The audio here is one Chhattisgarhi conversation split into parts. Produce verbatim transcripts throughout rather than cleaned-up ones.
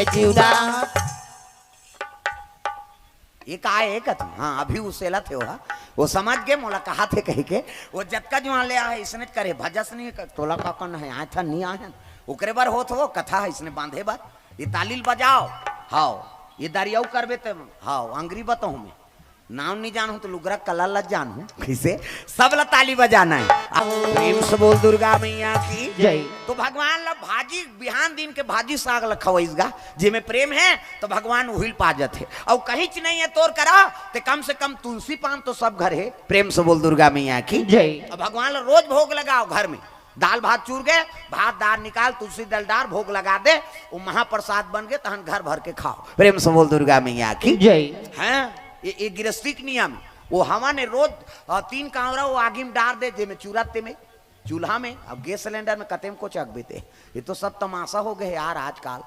जीवदा। ये का है कथी? हाँ, अभी उसेलत हे ओहा। वो समझ गे मोला कहाथे कहिके। वो जतका जुआन ले आए, इसने करे, भजस नहीं कर, तोला का कन है, आए था, नहीं आए हैं। ओकरे बर होत हो, कथा है इसने बांधे बर। ये ताली ल बजाओ, हाव, ये दरियाऊ करबे ते, हाव, अंगरी बताऊँ मैं। नाम नहीं जानहूँ तो लुगरा कलर ला जानहूँ। कैसे? सब ला ताली बजाना है। अब प्रेम से बोल दुर्गा मैया की जय। तो भगवान ला भाजी, बिहान दिन के भाजी साग ला खवइस गा, जेमे प्रेम है तो भगवान उहिल पा जाथे। अउ कहीं च नहीं है तोर करा, ते कम से कम तुलसी पान तो सब घर है। प्रेम से बोल दुर्गा मैया की जय। अब भगवान ला रोज भोग लगाओ घर में, दाल भात चूर गे, भात दार निकाल, तुलसी दल डार, भोग लगा दे, वो महाप्रसाद बन गे, तहन घर भर के खाओ। प्रेम से बोल दुर्गा मैया की जय। हैं? ये, ये गिरस्ती के नियम। वो हवा ने रोज, अ, तीन कांवरा वो आगी में डार दे, जेमे चूरा ते में, चूल्हा में, अब गैस सिलेंडर में कते में को चक बेते। ये तो सब तमाशा हो गए यार आजकल,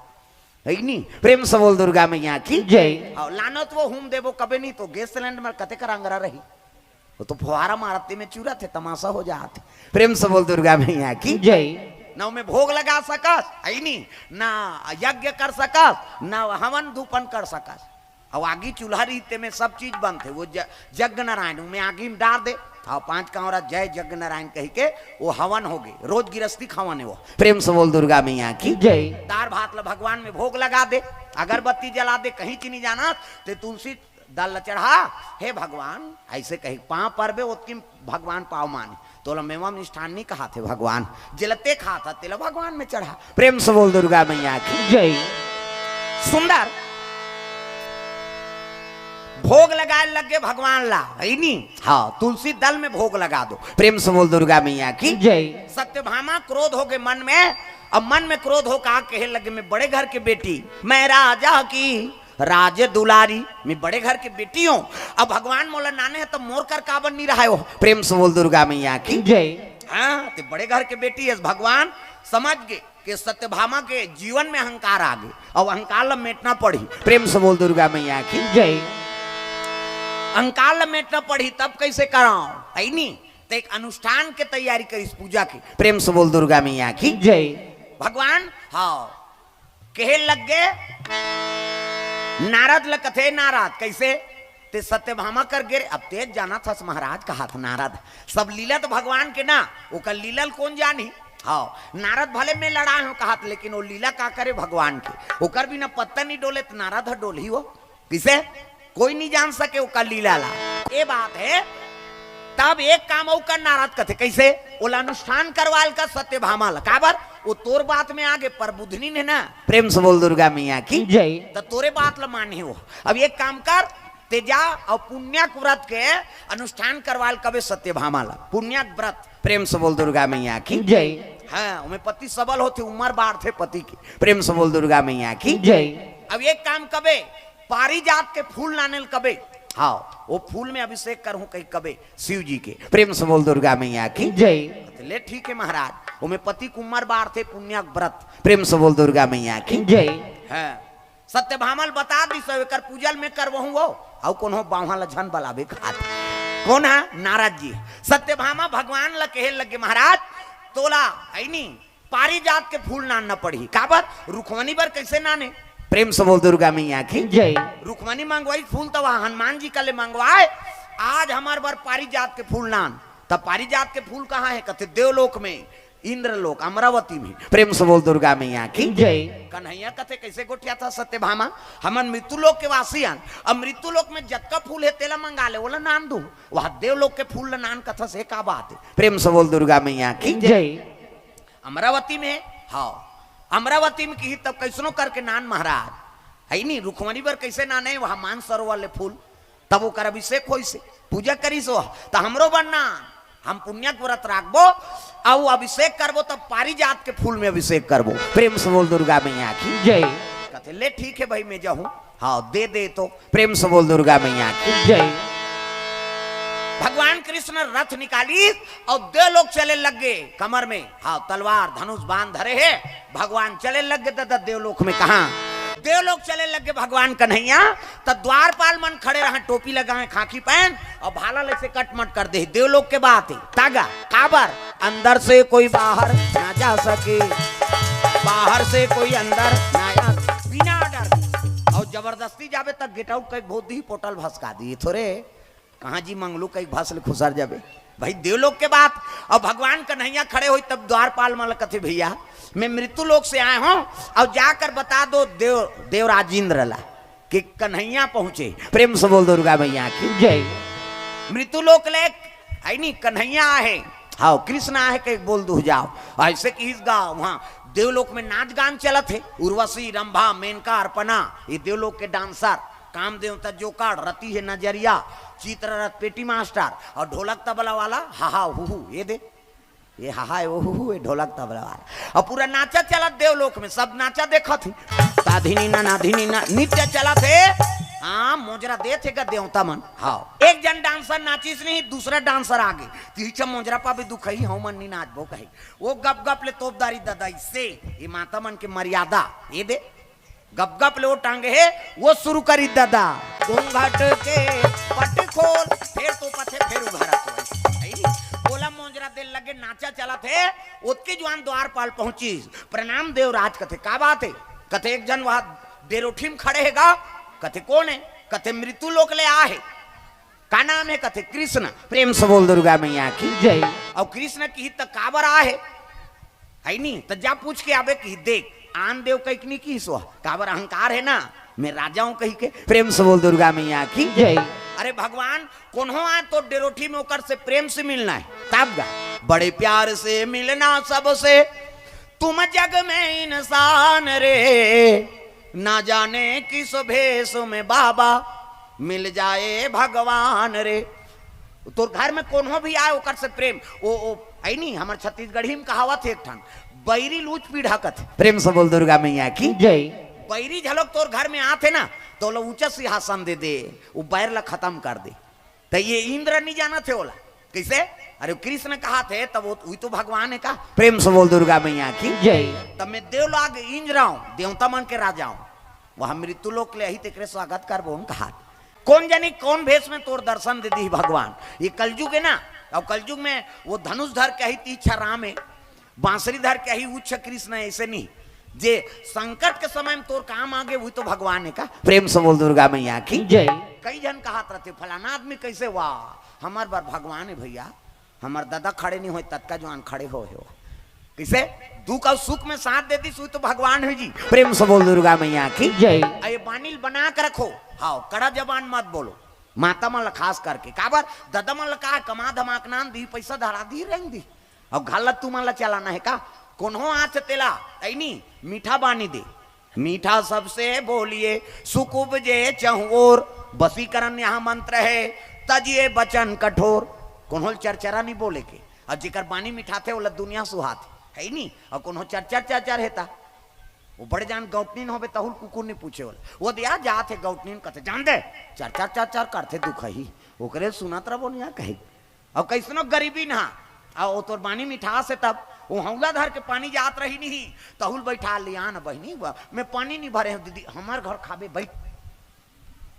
है कि नहीं? प्रेम से बोल दुर्गा मैया की जय। और लानो तो वो हूम देबो कबे नहीं तो गैस सिलेंडर में कते कर अंगरा रही। वो तो फुहारा मारते में चूरा थे, तमाशा हो जाते। प्रेम से बोल दुर्गा मैया की जय। ना ओमे भोग लगा सकस, है नी, ना यज्ञ कर सकस, ना हवन धूपन कर सकस। अब आगी चूल्हा रहिते में सब चीज बनथे। वो ज-, जग नारायण, ओमे आगी में डार दे, और पांच कांवरा जय जग नारायण कहि के वो हवन हो गए। रोज गिरस्ती खावन है वो। प्रेम से बोल दुर्गा मैया की जय। दार भात ला भगवान में भोग लगा दे, अगरबत्ती जला दे, कहीं चीनी जाना, ते तुलसी दल ल चढ़ा, हे भगवान, ऐसे कही, पाँव परबे, ओतकी भगवान पाव माने। तोला मेवा मिष्ठान नहीं कहा थे भगवान, जेला ते खाता, तेला भगवान में चढ़ा। प्रेम से बोल दुर्गा मैया की जय। सुंदर। भोग लगाए लगे भगवान ला, है नी? हाँ, तुलसी दल में भोग लगा दो। प्रेम से बोल दुर्गा मैया की जय। सत्यभामा क्रोध हो गए मन में, अब मन में क्रोध हो का कहे लगे, मैं बड़े घर के बेटी, मैं राजा की राज दुलारी, मैं बड़े घर के बेटी हूँ। अब भगवान मोला नाने है, तब मोर कर काबर नहीं रहा हो? प्रेम से बोल दुर्गा मैया की जय। हाँ, ते बड़े घर के बेटी है, भगवान समझ गए कि सत्यभामा के जीवन में अहंकार आ गए, अब अहंकार ला मेटना पड़ी। प्रेम से बोल दुर्गा मैया की जय। अहंकार ला मेटना पड़ी, तब कैसे कराओ, है नी? तो एक अनुष्ठान के तैयारी करिस पूजा की। प्रेम से बोल दुर्गा मैया की जय। भगवान, हाँ, कहे लग गए नारद ल, कथे नारद, कैसे? ते सत्यभामा कर गे रे, अब तेज जाना थस महाराज, कहा था नारद, सब लीला तो भगवान के ना, ओकर लीला ल कौन जानी? हाँ, नारद भले मैं लड़ाए हो कहा था, लेकिन वो लीला का करे भगवान के, ओकर बिना पत्ता नहीं डोले, तो नारद ह डोलही हो, किसे? कोई नहीं जान सके ओकर लीला ला। ये बात है। तब एक काम अउ कर नारद कथे, कैसे? ओला अनुष्ठान करवाल का सत्यभामा ला। काबर? वो तोर बात में आगे पर बुधनी ने ना। प्रेम से बोल दुर्गा मैया की जय। त तोरे बात ला माने हो। अब एक काम कर, ते जा और पुण्याक व्रत के अनुष्ठान करवाल कबे सत्यभामा ला। पुण्याक व्रत। प्रेम से बोल दुर्गा मैया की जय। हाँ, ओमे पति सबल होथे, उम्र बाढ़थे पति की। प्रेम से बोल दुर्गा मैया की जय। अब एक काम कबे, पारिजात के फूल लाने ल कबे। हाँ, वो फूल में अभिषेक करहूं कहीं कबे शिव जी के। प्रेम से बोल दुर्गा मैया की जय। ले ठीक है महाराज, ओमे पति के उम्र बाढ़थे, पुण्याक व्रत। प्रेम से बोल दुर्गा मैया की जय। हाँ, सत्यभामा ल बता दिस, एकर पूजा ल मैं करवहूं वो, अउ कोनो बावहा ल झन बलाबे खात। कौन है? नारद जी। सत्यभामा भगवान ल कहे लगे, महाराज, तोला, है नी, पारिजात के फूल नानना पड़ही। काबर? रुखमनी बर कैसे नाने? प्रेम से बोल दुर्गा मैया की जय। रुखमनी मंगवाई फूल तो वह हनुमान जी का ले मंगवाए, आज हमार बर पारिजात के फूल नान। तब पारिजात के फूल कहाँ है? कथे देवलोक में, इंद्रलोक, अमरावती में। प्रेम से बोल दुर्गा मैया की जय। कन्हैया कथे कैसे गोठिया था सत्यभामा, हमन मृत्यु लोक के वासी हन, अब मृत्यु लोक में जतका फूल है तेला मंगा ले, ओला नान दू, वह देवलोक के फूल ला नान कथा से का बात है? प्रेम से बोल दुर्गा मैया की जय। अमरावती में, हाँ, अमरावती में किही तब कैसनो करके नान महाराज, है नी, रुखमनी बर कैसे नाने, वहाँ मानसरोवर ले फूल, तब ओकर अभिषेक होइसे, पूजा करिस हो, त हमरो बर नान, हम पुण्यक व्रत राखबो, अउ अभिषेक करबो, तब पारिजात के फूल में अभिषेक करबो। प्रेम से बोल दुर्गा मैया की जय। कथे, ले ठीक है भाई, मैं जाहूँ, हाँ, दे दे तो। प्रेम से बोल दुर्गा मैया की जय। भगवान कृष्ण रथ निकाली और देवलोक चले लग गए कमर में, हाँ, तलवार धनुष बाण धरे है। भगवान चले लग गए दादा देवलोक में। कहाँ? देवलोक चले लग गए भगवान कन्हैया। तब द्वारपाल मन खड़े रहे, टोपी लगाए, खाकी पहन और भाला ले से कटमट कर दे। देवलोक के बात है, तागा, काबर? अंदर से कोई बाहर ना जा सके, बाहर से कोई अंदर ना आ, बिना जबरदस्ती जाबे त गेट आउट कई भोत दिही, पोटल भसका दिही थोरे। कहाँ जी मंगलू कई भस ले खुसर जाबे। भाई देवलोक के बात। अब भगवान कन्हैया खड़े होई तब द्वारपाल मन ल कथे, "भैया मैं मृत्यु लोक से आए हूँ और जाकर बता दो देव, देवराज इंद्र ला कि कन्हैया पहुंचे।" प्रेम से बोल दुर्गा मैया की। जय। मृत्यु लोक ले, है नी, कन्हैया आहे, हाँ कृष्ण आहे के बोल दू जाओ। ऐसे किहिस गा वहाँ देवलोक में नाच गान चलत हे, उर्वशी, रंभा, मेनका, अर्पणा, ये देवलोक के डांसर। काम देवता जोकाड़, रति हे नजरिया, चित्ररथ पेटी मास्टर और ढोलक तबला वाला हाहा हुहू, ये दे, ये हाहा है वो हुहू, ये ढोलक तबला वाला। और पूरा नाचा चलत देवलोक में, सब नाचा देखत ही। ताधिनी ना, नाधिनी ना, नृत्य चलत हे। हाँ, मोजरा देत हे गा देवता मन। हाँ, एक जन डांसर नाचिस नहीं, दूसरा डांसर आगे, तिहिचा मोजरा पा भी दुखही, हम मन नहीं नाचबो कही। वो गप गप ले तोपदारी ददा, इससे ये माता मन के मर्यादा, ये दे। गप गप ले वो टांगे हे, वो शुरू करी ददा। घूंघट के पट खोल, फेर तो पथे, फेर उघारा तो आई। ओला मोजरा दे लगे नाचा चलत हे, ओतके जुआन द्वारपाल पहुंची। "प्रणाम देवराज।" कथे, "का बात हे?" कथे, "एक जन वहाँ डेरोठी में खड़े हे गा।" कथे, "कौन हे?" कथे, "मृत्यु लोक ले आ हे।" "का नाम हे?" कथे, "कृष्ण।" प्रेम से बोल दुर्गा मैया की। जय। और कृष्ण किही त काबर आ हे? है नी? त जा पूछ के आबे किही, देख, आन देव कहिक नी किही सो, काबर अहंकार हे ना, मैं राजा हूँ कहिके। प्रेम से बोल दुर्गा मैया की। जय। अरे भगवान, कोनो आए तो डेरोठी में ओकर से प्रेम से मिलना हे, तब गा। बड़े प्यार से मिलना सबसे, तुम जग में इंसान रे, ना जाने किस भेष में बाबा मिल जाए भगवान रे। तोर घर में कोनो भी आए, ओकर से प्रेम। ओ, ओ, है नी, हमर छत्तीसगढ़ी में कहावत हे एक ठन, "बैरी लूच पीढ़ा" कथे। प्रेम से बोल दुर्गा मैया की। जय। बैरी झलक तोर घर में आथे ना, तो ओला ऊंचा सिंहासन दे दे, वो बैर ला खत्म कर दे। त ये इंद्र नहीं जानत हे ओला। कैसे? अरे कृष्ण कहाथे, तब वो, वही तो भगवान हे का? प्रेम से बोल दुर्गा मैया की। जय। तब मैं देवलोक इंद्र हूँ, देवता मन के राजा हूँ। वहाँ मृत्यु लोक ले आही, तेकरे स्वागत करबो हम कहा। कौन जानी कौन भेष में तोर दर्शन दे दी भगवान। ये कलयुग हे ना, और कलयुग में वो धनुष धर के आही, तीछा राम हे, बांसुरी धर के आही, उच्च कृष्ण हे, ऐसे नहीं। जे संकट के समय में तोर काम आगे, वही तो भगवान हे का। प्रेम से बोल दुर्गा मैया की। जय। कई जन कहात रहते, "फलाना आदमी कैसे हुआ?" हमर बर भगवान हे भैया, हमर दादा खड़े नहीं होय, ततका जुआन खड़े होय हो। कैसे? दुख और सुख में साथ दे दी, सुई तो भगवान हे जी। प्रेम से बोल दुर्गा मैया की। जय। अरे बानी ल बना के रखो, हाँ, कड़ा जबान मत बोलो। माता मन ला खास करके, काबर दादा मन ला का हे, कमा धमा के नान दी, पैसा धरा दी, रंग दी, और घर ला तुमन ला चलाना हे का? कोनो आथे तेला, ऐनी मीठा बानी दे। मीठा सबसे बोलिए, सुख उपजे चहुओर। वशीकरण यहाँ मंत्र हे, तजिए वचन कठोर। कोनो ल चरचरा नहीं बोले के, और जेकर बानी मिठाथे, ओला दुनिया सुहाथे, है नी? और कोनो चरचर चरचर हेता, वो बड़े जान गौटनीन होबे, तहुल कुकुर नहीं पूछे ओला। वो दिया जात हे गौटनीन, कथे, "जान दे, चरचर चरचर करथे दुखही, ओकरे सुनत रहो नहीं कही।" और कैसनो गरीबी ना, आ, वो तोर बानी मिठास हे तब, वो हौला धर के पानी जात रही नहीं, तहुल बैठा लिया ना बहिनी, बा-, मैं पानी नहीं भरे हूँ दीदी, हमार घर खाबे बैठ।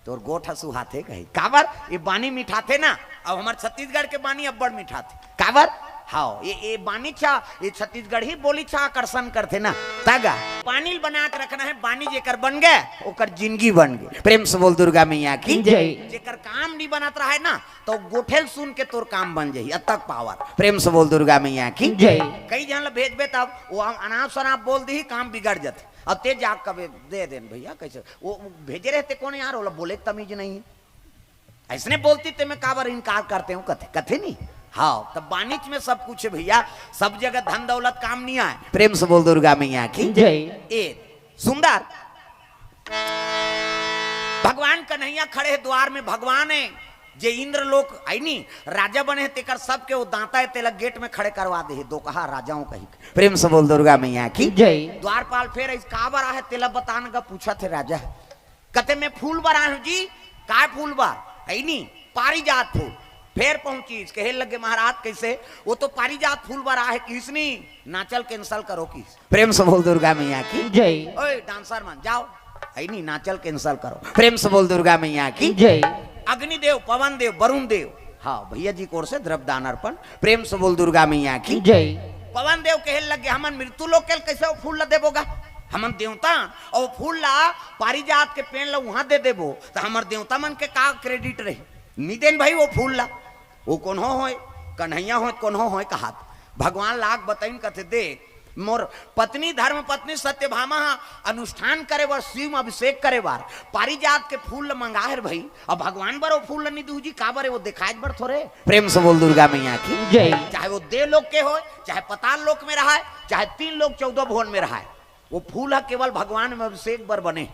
तोर गोठ ह सुहाथे कही। काबर? ये बानी मिठाथे ना, अब हमर छत्तीसगढ़ के बानी अब्बड़ मिठाथे। काबर? हाँ, ये, ये बानी छा, ये छत्तीसगढ़ी बोली छा आकर्षण करथे ना। तागा, बानी ल बना के रखना हे, बानी जेकर बन गे, ओकर जिंदगी बन गे। प्रेम से बोल दुर्गा मैया की। जय। जेकर काम नहीं बनत रहा हे ना, तो गोठेल सुन के तोर काम बन जाही, अतक पावर। प्रेम से बोल दुर्गा मैया की। जय। कई झन ल भेजबे तब वो अनाप शनाप बोल दी, काम बिगड़ जाथे। अब ते जाके कबे दे देन भैया, कैसे? वो, वो भेजे रहते कौन यार, ओला बोले तमीज नहीं हे। ऐसने बोलती ते मैं काबर इनकार करते हूँ, कथे, कथे नहीं। हाँ, तब बानिच में सब कुछ हे भैया, सब जगह धन दौलत काम नहीं आए। प्रेम से बोल दुर्गा मैया की। जय। ए, सुंदर। भगवान कन्हैया खड़े हे द्वार में, भगवान हे, जे इंद्र लोक आईनी राजा बने हे, तेकर सबके वो दांता हे, तेला गेट में खड़े करवा दे हे, दो कहा राजाओं कही। प्रेम से बोल दुर्गा मैया की। जय। द्वारपाल फेर इस काबर आहे, तेला बतान गा पूछत हे राजा। कथे, "मैं फूल बर आए हूँ जी।" "काय फूल बर?" "ऐनी पारिजात फूल।" फेर पहुंची, कहे लगे, "महाराज कैसे?" "वो तो पारिजात फूल बर आहे, किसनी नाचल कैंसल करो किस।" प्रेम से बोल दुर्गा मैया की। जय। ओए डांसर मन जाओ, ऐनी नाचल कैंसल करो। प्रेम से बोल दुर्गा मैया की। जय। अग्निदेव, पवन देव, वरुण देव, हाँ भैया जी की ओर से द्रव्य दान अर्पण। प्रेम से बोल दुर्गा मैया की। जय। पवन देव कहे लगे, "हमन मृत्यु लोक के कैसे वो फूल ल देबो गा?" हमन देवता, अउ फूल ला, पारिजात के पेड़ ला उहाँ दे देबो, त हमर देवता मन के का क्रेडिट रही? नी देन भाई वो फूल ला। वो कोनो होय, कन्हैया होय, कोनो होय कहात। भगवान लाग बतइन कथे, देख, मोर पत्नी, धर्म पत्नी सत्यभामा ह अनुष्ठान करे बर, शिव म अभिषेक करे बर पारिजात के फूल ल मंगाहे भाई, अब भगवान बर वो फूल ल नी दूजी, काबर हे वो देखाए बर थोरे। प्रेम से बोल दुर्गा मैया की जय। चाहे वो देव लोक के होय, चाहे पताल लोक में रहाय, चाहे तीन लोक चौदह भुवन में रहाय, वो फूल ह केवल भगवान में अभिषेक बर बने।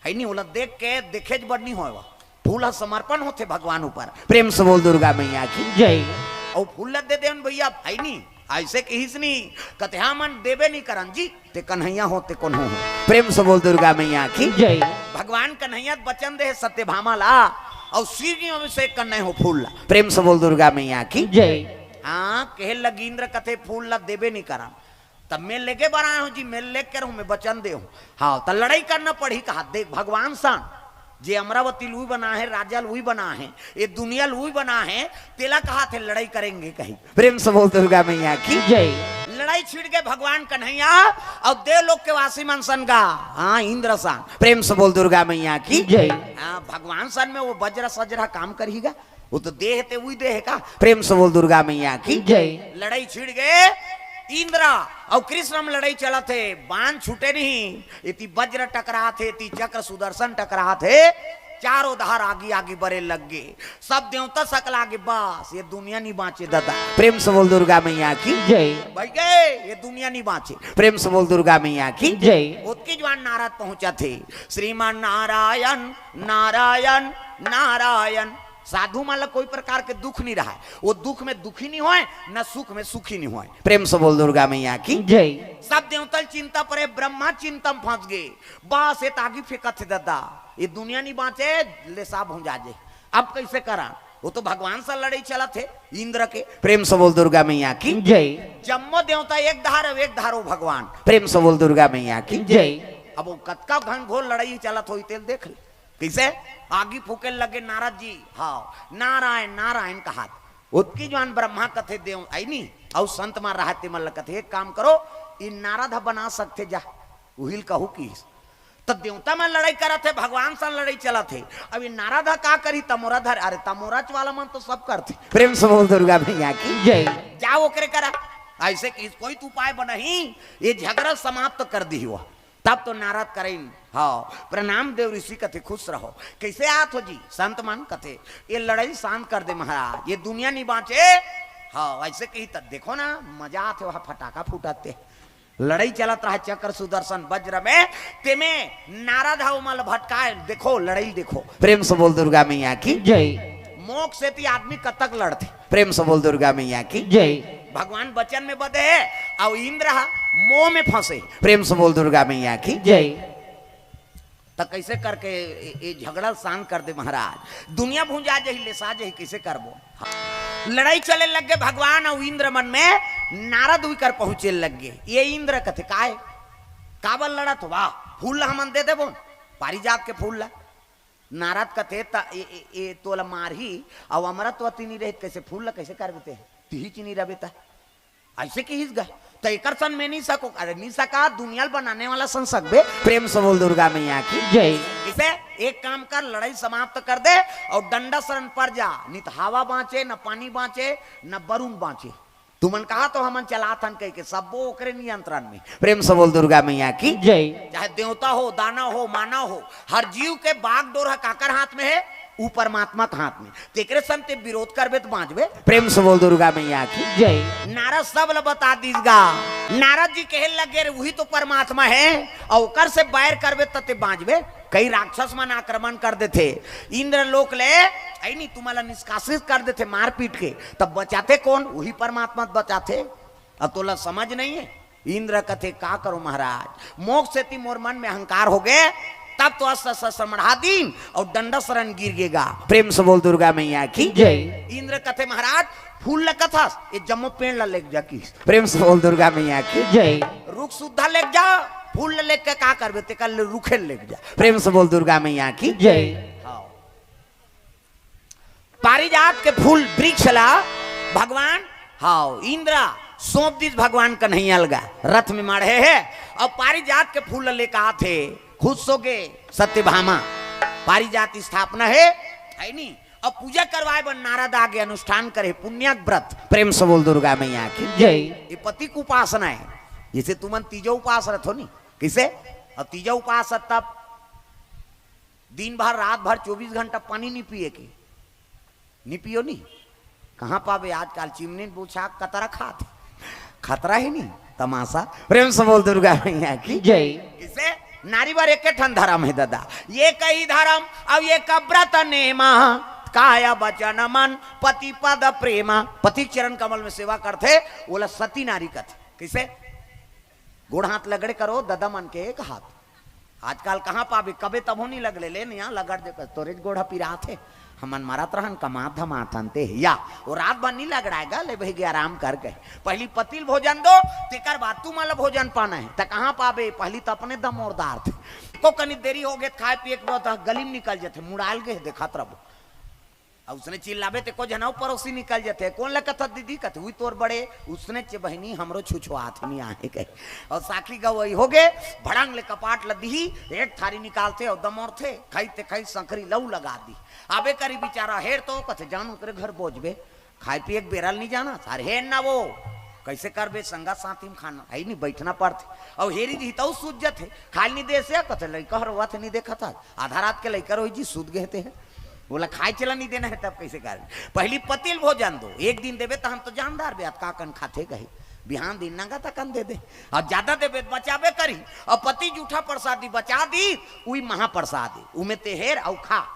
है नी, ओला देख के देखेच बर नी होय, वो फूल ह समर्पण होथे भगवान ऊपर। प्रेम से बोल दुर्गा मैया की जय। अउ फूल ल दे देवन भैया, है नी, अइसे कहिस नी, कथे हमन देबे नी करन जी, ते कन्हैया हो, ते कोनो हो। प्रेम से बोल दुर्गा मैया की जय। भगवान कन्हैया वचन दे सत्यभामा ला, अउ शिव जी अभिषेक करने हो फूल ला। प्रेम से बोल दुर्गा मैया की जय। हाँ, कहे लगी इंद्र कथे फूल ला देबे नी करन, तब मैं लेके बर आए हूँ जी, मैं लेके रहूँ, मैं वचन दे हूँ। हाँ, त लड़ाई करना पड़ही कहा, देख भगवान सन, जे अमरावती ल उही बना हे, राजा ल उही बना हे, ये दुनिया ल उही बना हे, तेला कहाथे लड़ाई करेंगे कही। प्रेम से बोल दुर्गा मैया की जय। लड़ाई छिड़ गे भगवान कन्हैया अउ देव लोक के वासी मन सन गा, हाँ, इंद्र सन। प्रेम से बोल दुर्गा मैया की जय। हाँ, भगवान सन में वो वज्र सज्र काम करही गा, वो तो देह ते उही देह का। प्रेम से बोल दुर्गा मैया की जय। लड़ाई छिड़ गे इंद्र अउ कृष्ण म लड़ाई चलत हे, बाण छूटे नहीं, एती वज्र टकरात हे, एती चक्र सुदर्शन टकरात हे, चारों धार आगी आगी बरे लग गे, सब देवता सकला गे, बस ये दुनिया नी बाँचे दादा। प्रेम से बोल दुर्गा मैया की जय। भाई गे, ये दुनिया नी बाँचे। प्रेम से बोल दुर्गा मैया की जय। ओतकी जुवार नारद पहुँचत हे, श्रीमान नारायण, नारायण, नारायण। साधु मन ला कोई प्रकार के दुख नी रहाय, वो दुख में दुखी नी होय, न सुख में सुखी नी होय। प्रेम से बोल दुर्गा मैया की जय। सब देवता ल चिंता परे, ब्रह्मा चिंता म फंस गे, बस ये त आगी फेंकत हे दादा, ये दुनिया नी बाँचे, ले सब हो जा जे, अब कइसे करा? वो तो भगवान से लड़ाई चलत हे इंद्र के। प्रेम से बोल दुर्गा मैया की जय। जम्मो देवता एक धार अउ एक धार हो भगवान। प्रेम से बोल दुर्गा मैया की जय। अब वो कतका घनघोर लड़ाई चलत होही तेल देख ले, कइसे आगी फूके लगे नारद जी, हाँ, नारायण नारायण कहात। ओतकी जुवार ब्रह्मा कथे देव, आई नी, अउ संत मन रहाय ते मन ल कथे, एक काम करो, ये नारद ह बना सकथे जा, उही ल कहू किहिस। त देवता मन लड़ाई करत हे, भगवान सन लड़ाई चलत हे, अब ये नारद ह का करही, तमोरा धर, अरे तमोराच वाला मन तो सब करथे। प्रेम से बोल दुर्गा मैया की जय। जाओ ओकरे करा, अइसे किहिस कोई तो उपाय बनही, ये झगड़ा समाप्त कर दिही वो। तब तो नारद करइन, हाँ, प्रणाम देव ऋषि कथे खुश रहो। कइसे आत हो जी? संत मन कथे, ये लड़ाई शांत कर दे महाराज, ये दुनिया नी बाँचे। हाँ, अइसे कही त देखो ना, मजा आत हे, वहाँ फटाका फूटत हे, लड़ाई चलत रहा चक्र सुदर्शन वज्र में, तेमे नारद ह ओमन ल भटकाय, देखो लड़ाई देखो। प्रेम से बोल दुर्गा मैया की जय। मोक्ष सेती आदमी कतक लड़थे। प्रेम से बोल दुर्गा मैया की जय। भगवान वचन में बधे हे, अउ इंद्र ह मोह में फंसे। प्रेम से बोल दुर्गा मैया की जय। त कइसे करके ये, ये झगड़ा शांत कर दे महाराज, दुनिया भुंजा जही, लेसा जही, कइसे करबो? लड़ाई चले लग गे भगवान अउ इंद्र मन में, नारद उही कर पहुँचे लग गे। ये इंद्र कथे, काय? काबर लड़त हो? वाह, फूल ला हमन दे देबो, पारिजात के फूल ला। नारद कथे, त ए, ए, ए तोला मारही, अउ अमरत्व ती नी रहे, कइसे फूल ला कइसे करबे ते? तिही ची नी रबे त। अइसे किहिस गा, त एकर सन में नी सको, अरे नी सका, दुनिया ल बनाने वाला सन सकबे। प्रेम से बोल दुर्गा मैया की जय। इसे एक काम कर, लड़ाई समाप्त कर दे अउ डंडा शरण पर जा, नी त हवा बाँचे, न पानी बाँचे, न बरुन बाँचे। तुमन कहा तो हमन चलाथन कहिके, सब्बो ओकरे नियंत्रण में। प्रेम से बोल दुर्गा मैया की जय। चाहे देवता हो, दानव हो, मानव हो, हर जीव के बागडोर ह काकर हाथ में हे? ऊ परमात्मा के हाथ में। तेकरे सन ते विरोध करबे त बाँचबे। प्रेम से बोल दुर्गा मैया की जय। नारद सब ल बता दीस गा। नारद जी कहे लगे, रे उही तो परमात्मा हे, अउ ओकर से बैर करबे त ते बाँचबे। कई राक्षस मन आक्रमण कर देथे इंद्र लोक ले, ऐ नी, तुमन ला निष्कासित कर देथे मार पीट के, तब बचाथे कोन? उही परमात्मा बचाथे। अब तोला समझ नहीं है? इंद्र कथे, का करो महाराज, मोक्ष सेती मोर मन में अहंकार हो गए, तब तो अस्त्र शस्त्र मढ़ा दीन अउ डंडा शरण गिर गेगा। प्रेम से बोल दुर्गा मैया की जय। इंद्र कथे, महाराज, फूल ल कथस, ये जम्मो पेड़ ल लेग जा किस। प्रेम से बोल दुर्गा मैया की जय। रुख सुद्धा लेग जा, फूल ल लेग के का करबे, तेकर ले रुखे ल लेग जा। प्रेम से बोल दुर्गा मैया की जय। हाँ। पारिजात के फूल वृक्ष ला भगवान, हाँ, इंद्र सौंप दिस भगवान कन्हैया ल गा। रथ में माढ़े हे, अउ पारिजात के फूल ल लेके आत हे। खुश होगे सत्यभामा। पारिजात स्थापना हे, हे नी? अउ पूजा करवाए बर नारद आगे, अनुष्ठान करे, पुण्यक व्रत। प्रेम से बोल दुर्गा मैया की जय। ये पति के उपासना हे। जइसे तुमन तीजा उपास रथो नी, कइसे? अउ तीजा उपास हे तब दिन भर, रात भर, चौबीस घंटा पानी नी पिए के, नी पियो नी। कहाँ पाबे आजकल चिमनी बूछा कतरा खात? खतरा हे नी, तमाशा। प्रेम से बोल दुर्गा मैया की जय। कइसे? नारी बर एके ठन धरम हे दादा, एकही धरम अउ एक व्रत नेमा, काय वचन मन पति पद प्रेमा। पति के चरण कमल में सेवा करथे, ओला सती नारी कथे। कइसे? गोड़ हाथ लगड़े करो, ददा मन के एक हाथ। आजकल कहाँ पाबे, कबे तभो नी लगड़े ले, नी लगड़ दे, तोरे गोड़ ह पिरात हे, हमन मरत रहन, कमात धमात हन ते, या, वो रात भर नी लगड़ाए गा, ले बहिगे आराम करके। पहली पति ल भोजन दो, तेकर बाद तुमन ल भोजन पाना हे, त कहाँ पाबे, पहली त अपने दमोरदार थे। को कनी देरी होगे, खाए पिए के बाद गली में निकल जथे, मुड़ाल गे, देखत रबो। अउ उसने चिल्लाबे ते को झन अउ परोसी निकल जथे, कोन ल कथस दीदी? कथे, "उई तोर बड़े।" उसने चे बहिनी हमरो छुछुआत नी आहे कहे। अउ साखी गवई होगे, भड़ंग ले कपाट ल दिही, एक थारी निकालथे अउ दमोरथे, खई ते खई संकरी लऊ लगा दी। आबे करी बिचारा हेर तो कथे, "जान उतरे घर बोझबे, खाए पिए के बेरा ल नी जाना, सारे हेर ना वो।" कइसे करबे, संगा साथी में खाना हे नी, बइठना पड़थे। अउ हेरी दिही तउ सूझ जथे, खाए ल नी दे से, कथे, "लइका हर रोवत हे, नी देखत हस, आधा रात के लइका रोही जी, सूत गे ते हे।" ओला खाए चला नी देना हे, तब कइसे करबे? पहली पति ल भोजन दो, एक दिन देबे त हम तो जानदार बे, अतका कन खाथे कही, बिहान दिन नंगा तकन दे दे। अउ जादा देबे त बचाबे करी। अउ पति जूठा प्रसादी बचा दी, उई महाप्रसाद हे, उमे ते हेर अउ खा।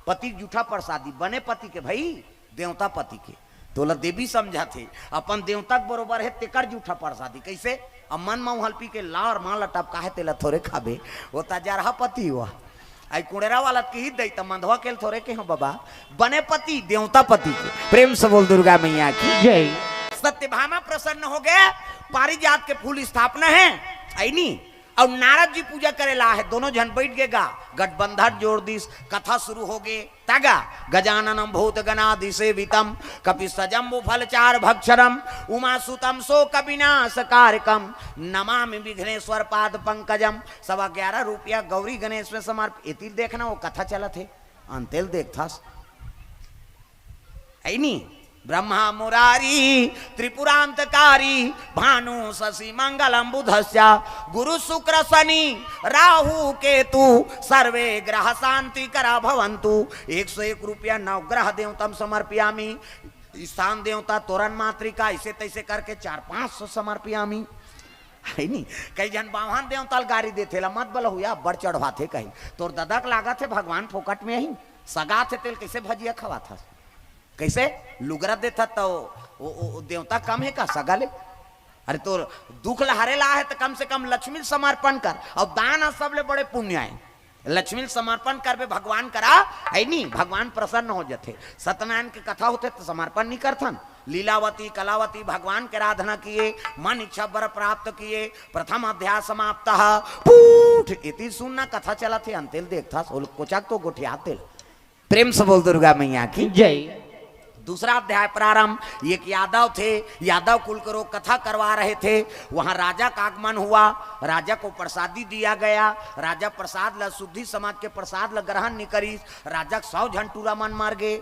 पति जूठा प्रसादी, बने पति के भई, देवता पति के, तोला देवी समझत हे, अपन देवता के बरोबर हे, तेकर जूठा प्रसादी। कइसे? अब मन म हल्पी के लार मां ल टपका हे, तेला थोरे खाबे, वो त जरहा पति हुआ। आई कुड़ेरा वाला त किही दई त मंधवा केल थोरे के हो बाबा, बने पति, देवता पति के। प्रेम से बोल दुर्गा मैया की जय। सत्यभामा प्रसन्न होगे, पारिजात के फूल स्थापना हे, आई नी? अउ नारद जी पूजा करे ला हे, दोनों झन बइठ गे गा, गठबंधन जोड़ दिस, कथा शुरू होगे। तगा गजाननं भूतगणादिसेवितं कपित्थजम्बूफलचारुभक्षणं उमासुतं शोकविनाशकारकं नमामि विघ्नेश्वर पादपंकजं। सवा ग्यारह रुपया गौरी गणेश में समर्प। एती ल देखना, वो कथा चलत हे, अंते ल देखथस। हे नी? ब्रह्मा मुरारी त्रिपुरांतकारी भानु शशि मंगलम बुधस्य गुरु शुक्र शनि राहु केतु सर्वे ग्रह शांति करा भवंतु। एक सौ एक रुपया नवग्रह देवतम समर्पयामी। स्थान देवता तोरण मातृका, ऐसे तैसे करके चार पांच सौ समर्पयामी। हे नी? कई झन बाम्हन देवता ल गारी देथे ला, मत बलहुया, बड़ चढ़वाथे कही। तोर ददा के लागत हे भगवान फोकट में ही सगात हे, तेल कैसे भजिया खवाथस? कैसे लुगरा देथा त ओ, ओ, ओ देवता कम हे का सगा ले? अरे तोर दुख ल हरे ला हे त कम से कम लक्ष्मी ल समर्पण कर। अउ दान ह सबले बड़े पुण्य आय। लक्ष्मी ल समर्पण करबे भगवान करा, हे नी, भगवान प्रसन्न हो जथे। सत्यनारायण के कथा होथे त समर्पण नी करथन। लीलावती कलावती भगवान के आराधना किए, मन इच्छा वर प्राप्त किए, प्रथम अध्याय समाप्त। पूठ इति सुनना कथा चलत हे, अंतेल देखथस, ओल कोचक तो गोठिया तेल। प्रेम से बोल दुर्गा मैया की जय। दूसरा अध्याय प्रारंभ। एक यादव थे, यादव कुल के लोग कथा करवा रहे थे। वहां राजा का आगमन हुआ, राजा को प्रसादी दिया गया। राजा प्रसाद ला, शुद्धि समाज के प्रसाद ला ग्रहण नी करिस। राजा के सौ झन टूरा मन मर गे,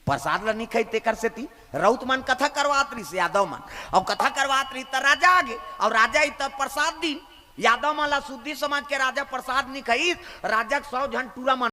प्रसाद ला नी खाई, तेकर सेती रउत मन कथा करवात रहिस, यादव मन। अउ कथा करवात रहिस त राजा आगे, अउ राजा ही त प्रसाद दिन। यादव मन ला शुद्धि समाज के राजा प्रसाद नी खाई, राजा के सौ झन टूरा मन